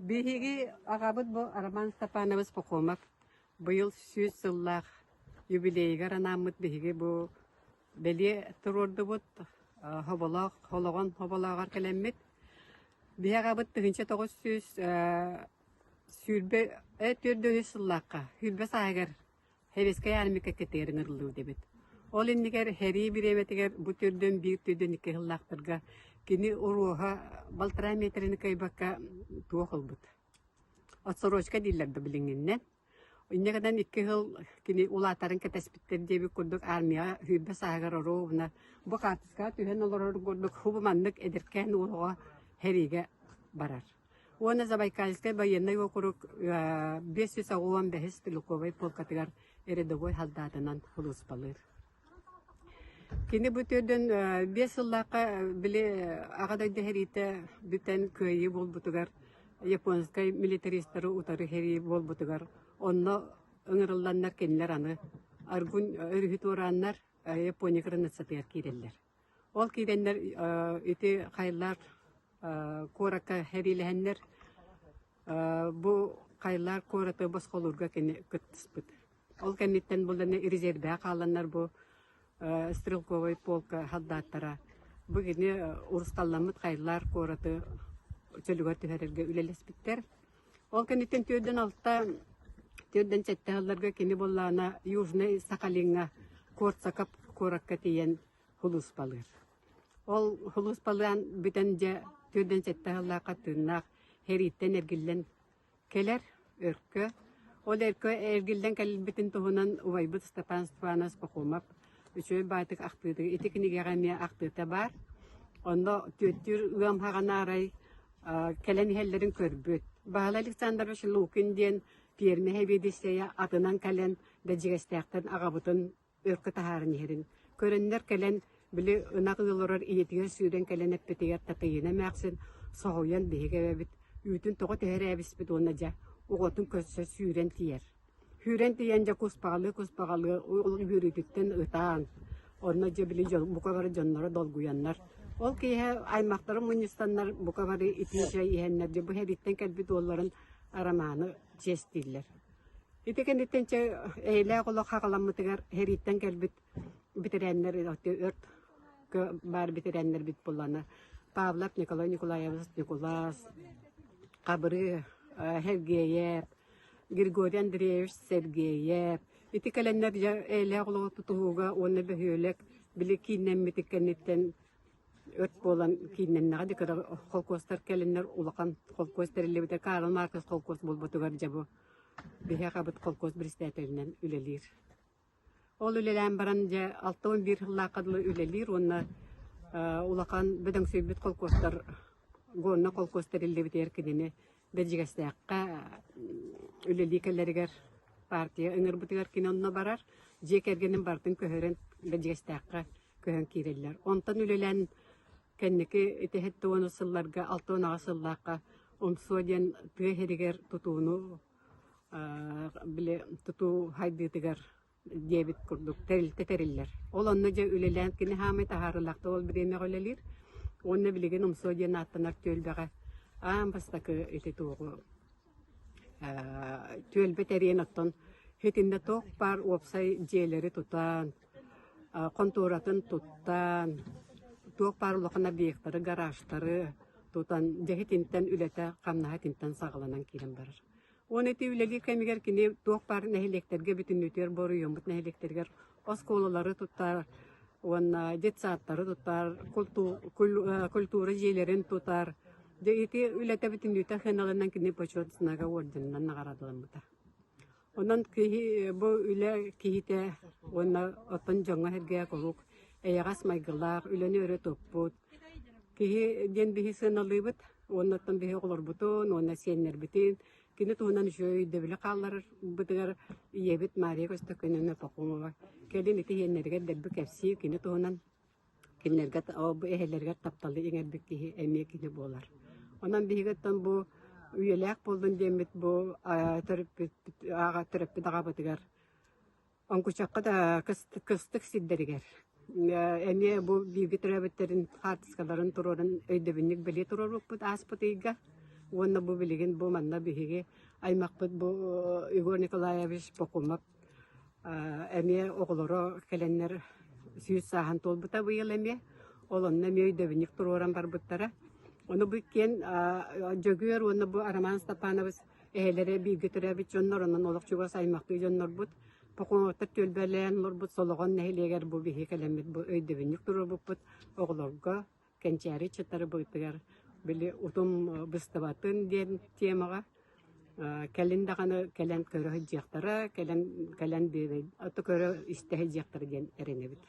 Биһиги аҕабыт бу Роман Степанович Пахомов быйыл 100 сыллаах юбилейыгар анааммыт биһиги бу бэлиэ туруордубут Хоболоох Холоҕон Хоболооҕор кэлэммит. Биһи аҕабыт 1900 сүүрбэ төрдүс сыллаахха 20 сааһыгар Сэбиэскэй армия кэккэтигэр ыҥырыллыбыт эбит. Ол иннигэр сэрии бириэмэтигэр бу төрдүөн биир төрдүөн икки сыллаахтарга кини уруоһа балтараа миэтэрэни кыайбакка туох ылбыт. Отсрочка дииллэр да билиҥҥиннэн. Инньэ гынан икки сыл кини улаатарын кэтэспиттэр диэбит курдук армияҕа сүүрбэ сааһыгар оруобуна бу хаартыскаҕа түһэн олорор курдук хубу маннык эдэркээн уол оҕо сэриигэ барар. Уонна Забайкальскай байыаннай уокурук 585 стрелковай полкатыгар рядовой солдатынан сулууспалыыр. Кини бу төрдүн 5 сыллаахха били Аҕа дойду сэриитэ бүтэн кыайыы буолбутугар японскай милитаристары утары сэрии буолбутугар онно ыҥырылланнар кинилэр аны Аргун өрүһү туорааннар Япония границатыгар киирэллэр. Ол киирэннэр ити Хайлар куоракка сэриилэһэннэр бу Хайлар куораты босхолуурга кини кыттыспыт. Ол кэнниттэн булланы резервэҕэ хааланнар бу стрелковай полка солдаттара бу кини урусхалламмыт Хайлар куораты чөлүгэр түһэрэргэ үлэлэспиттэр. Ол кэнниттэн түөрдэн алта, түөрдэн сэттэ сылларга кини буоллаҕына Южнай Сахалиҥҥа Корсаков куоракка тиийэн сулууспалыыр. Ол сулууспалаан бүтэн дьэ түөрдэн сэттэ сыллаахха тыыннаах сэрииттэн эргиллэн кэлэр Өркө. Ол Өркө эргиллэн кэлбитин туһунан убайбыт Степан Степанович Пахомов үчүгэй баайтык ахтыыта ити кинигэҕэ эмиэ ахтыыта баар. Онно түөттүүр ыам хаҕана арай кэлэн иһэллэрин көрбүт. Баһылай Александрович Лукин диэн пиэрмэ сэбиэдиссэйэ атынан кэлэн Бэрдьигэстээхтэн аҕабытын өркө таһааран иһэрин көрөннөр кэлэн били ынах ыы олорор ийэтигэр сүүрэн кэлэн эппитигэр Татыйыына эмээхсин соһуйан биһиги эбэбит үүтүн тоҕо түһэрээбиспит уонна дьэ оҕотун көрсө сүүрэн тиийэр. Сүүрэн тиийэн дьэ куспаҕалыы-куспаҕалыы ол үөрүүтүттэн ытаан, онно дьэ били дьон бука бары дьонноро долгуйаннар, ол киэһэ аймахтарын мунньустаннар бука бары итии чэй иһэннэр дьэ бу сэрииттэн кэлбит уолларын Арамааны чиэстииллэр. Ити кэнниттэн чэ эйэлээх олох хаҕаламмытыгар сэрииттэн кэлбит бэтэрээннэр өрт баар бэтэрээннэрбит буоллаҕына Павлов Николай Николаевич Ньукулаас, Хабырыы Сергеев, Григорий Андреевич Сергеев ити кэлэннэр дьэ эйэлээх олоҕу тутуһууга уонна бөһүөлэк били кииннэммитин кэнниттэн өрт буолан кииннэннэҕэ дии кыра холкуостар кэлэннэр улахан холкуос тэриллибитэ Карл Маркс холкуос буолбутугар дьэ бу биһиэхэ абыт холкуос председателинэн үлэлиир. Ол үлэлээн баран дьэ 61 сыллаахха дылы үлэлиир уонна улахан бөдөҥсүйбүт холкуостар Горно холкуос тэриллибитигэр кинини Бэрдьигэстээххэ үлэлии кэлэригэр партия ыҥырбытыгар кини онно барар. Дьиэ кэргэнин барытын көһөрөн Бэрдьигэстээххэ көһөн киирэллэр. Онтон үлэлээн кэнники ити 70 сылларга 68 сыллаахха Умсуо диэн тыа сиригэр тутууну били тутуу хайдыытыгар диэбит курдук тэрилтэ тэриллэр. Ол онно дьэ үлэлээн кини хаамай таһаарыылаахтык ол бириэмэҕэ үлэлиир. Уонна билигин Умсуо диэн ааттанар түөлбэҕэ аан бастакы ити туоҕу түөлбэ тэрийэн оттон итиннэ туох баар уопсай дьиэлэри тутан, хонтуоратын туттан, туох баар улахан объектары, гаражтары тутан дьэ итинтэн үлэтэ хамнаһа итинтэн саҕаланан киирэн барар. Уонна ити үлэлиир кэмигэр кини туох баар нэһилиэктэргэ бүтүннүүтүгэр боруйуоммут нэһилиэктэригэр оскуолалары тутар уонна детсадтары тутар, культура дьиэлэрин тутар. Дьэ ити үлэтэ бүтүннүүтэ сыаналанан кини Почет знага орденынан наҕараадаламмыта. Онон киһи бу үлэ киһитэ уонна оттон дьоҥҥо-сэргэҕэ куруук эйэҕэс майгылаах, үлэни өрө туппут киһи диэн биһи сыаналыыбыт уонна оттон биһи оҕолорбутун уонна сиэннэрбитин кини туһунан үчүгэй өйдөбүлү хаалларарбытыгар ийэбит Мария Көстөкүүнүнэ Пахомова кэлин ити сиэннэригэр дэлби кэпсиир кини туһунан кинилэргэ бу эһэлэригэр тапталы иҥэрбит киһи эмиэ кини буолар. Онон биһиги оттон бу үйэлээх буоллун диэммит бу төрөппүт төрөппүт аҕабытыгар оҥкучахха да кыстык сирдэригэр эмиэ бу бииргэ төрөөбүттэрин хаартыскаларын туруоран өйдөбүнньүк бэлиэ туруорбуппут ааспыт ыйга. Уонна бу билигин бу манна биһиги аймахпыт бу Егор Николаевич Похомов эмиэ оҕолоро кэлэннэр 100 сааһын туолбута быйыл эмиэ. Ол онно эмиэ өйдөбүнньүк туруоран барбыттара. Ону бу иккиэн Дьөгүөр уонна бу Роман Степанович эһэлэрэ бииргэ төрөөбүт дьоннор, онон олох чугас аймахтыы дьоннорбут. Похомовтар түөлбэлээн олорбут Солоҕон нэһилиэгэр бу биһиги кэлэммит бу өйдөбүнньүк туруорбуппут оҕолорго кэнчээри ыччаттарбытыгар били утум быстыбатын диэн темаҕа кэлин даҕаны кэлэн көрө сылдьыахтара, кэлэн кэлэн биэрэ, көрө истэ сылдьыахтара диэн эрэнэбит.